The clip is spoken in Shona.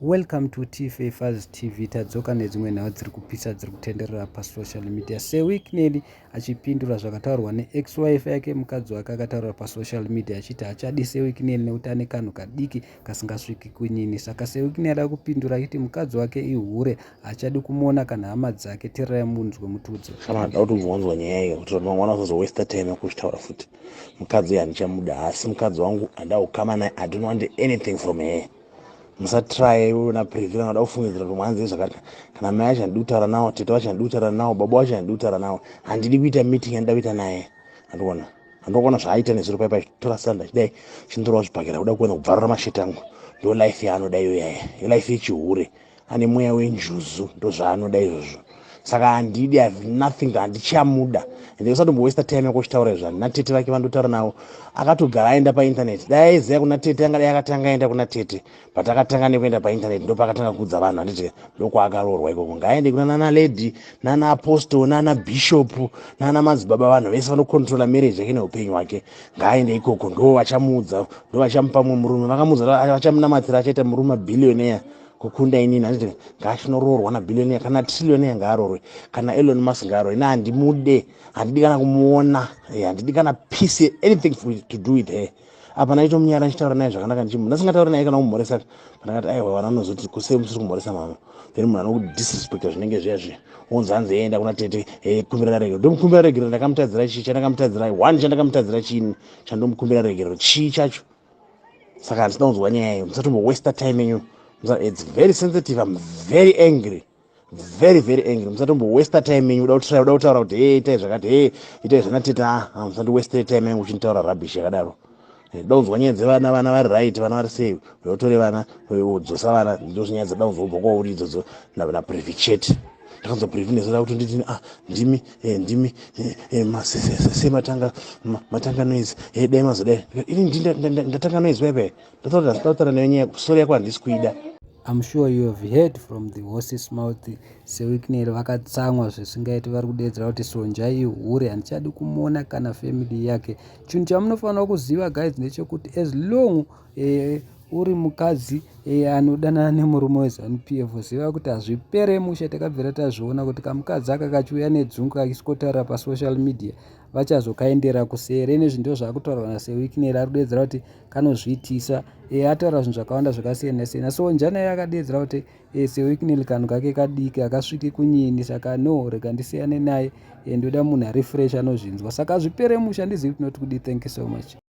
Welcome to TFA TV. Tadzoka nedzimwe nhau dziri kupisa, dziri kutenderera pasocial media. Sir Wicknell achipindura zvakataurwa neex wife yake, mukadzi wake akataura pasocial media achiti haachadi Sir Wicknell nekuti ane kanhu kadiki kasingasviki kunyini. Saka Sir Wicknell ari kupindura achiti mukadzi wake ihure, haachadi kumuona kana hama dzake. Tererai munzwe mutudzo. Kana da kuti ubvonzwa nyaya iyo, kuti mangwana usazowasta time yekuchitaura futi. Mukadzi uyu handichamuda, haasi mukadzi wangu, handida kukama naye. I don't want anything from her. Musatry iwe naprevina kada kufungidzira kuti mwanzi zvakati. Kana mai acho handidi kutaura nawo, tete wacho handidi kutaura nawo, baba wacho handidi kutaura nawo. Handidi kuita meeting yandida kuita naye. Handikuona, handikuona zvaaita nezuro paipa, achitora sanda chidai, chindorwa zvibhakera, kuda kuona kubvarura masheti angu. Ndo life yaanoda iyo yaya, ilife yechihure. Ane mweya wenjuzu, ndo zvaanoda izvozvo. Saka handidi, have nothing, handichamuda. Ende usatombowasta time yako uchitaura izvo. Handina tete vake vandotaura navo. Akatogara aenda painternet. Dai aiziva kuna tete, angadai akatanga aenda kuna tete, but akatanga nekuenda painternet, ndo paakatanga kuudza vanhu, handiti? Ndokwaakaroorwa ikoko. Ngaaende kuna nana lady, nana apostle, nana bishop, nana madzibaba, vanhu vese vanocontrola marriage yake neupenyu hwake. Ngaaende ikoko, ndo vachamuudza, ndo vachamupa mumwe murume. Vakamuudza vachamunamatira, achaita murume billionaire kukunda inini, handiti? Ngaachinoroorwa nabillionaire kana trillionaire, ngaarorwe. Kana Elon Musk, ngaarorwe. Ina handimude, handidi kana kumuona, handidi kana peace, anything to do with her. Apa ndaitomunyara ndichitaura naye zvakanaka, ndichimu ndasingatauri naye kana kumhoresa. Pandakati aiwa, vana vanozoti kusei musiri kumhoresa mama? Then munhu anokudisrespecta, zvinenge zviya zviya, onzi hanzi enda kuna tete, kumbira regero. Ndomukumbira regero? Ndakamutadzira chii chandakamutadzira? One, chandakamutadzira chiini chandomukumbira regero? Chii chacho? Saka handisina kunzwa nyaya iyo. Musatombowasta time yenyu. It's very sensitive. I'm very angry, very very angry. Musatombowasta time yenyu uda kutry, uda kutaura kuti he, itai zvakati, he, itai zvanatete. Ah, musandiwastire time yangu uchinditaura rubbish yakadaro. Da kunzwa nyaya dzevana, vana vari right, vana vari sei, utore vana, udzosa vana. Ndozvinyaya dzada kunzwa kubva kwauri idzodzo naprevi chete. Ndakanzwa previ nezoda kuti nditi, ah, ndimi, ndimi sematanga matanga noise, dai mazodai. Ini ndatanga noise paipai? Ndataura, ndasida kutaura nayo nyaya. Sori yako handisi kuida. I'm sure you have heard from the horse's mouth. Sir Wicknell vakatsamwa zvisingaiti. Vari kudedzera kuti Sonja ihure, handichadi kumuona kana family yake. Chinhu chamunofanira kuziva, guys, ndechekuti as long uri mukadzi anodanana nemurume weZANU PF, ziva kuti hazvipere mushe. Takabvira tazviona kuti kamukadzi aka kachiuya nedzungu, kakisikotaura pasocial media, vachazokaendera kusere. Nezvi ndo zvakutaurwa naSir Wicknell. Ari kudedzera kuti kanozviitisa. Ataura zvinhu zvakawanda zvakasiyana siyana. So njana akadedzera kuti Sir Wicknell kanhu kake kadiki, akasviki kunyini. Saka no, rega ndisiyane naye, ndoda munhu ari fresh anozvinzwa. Saka zvipere musha. Handizivi tinoti kudi. Thank you so much.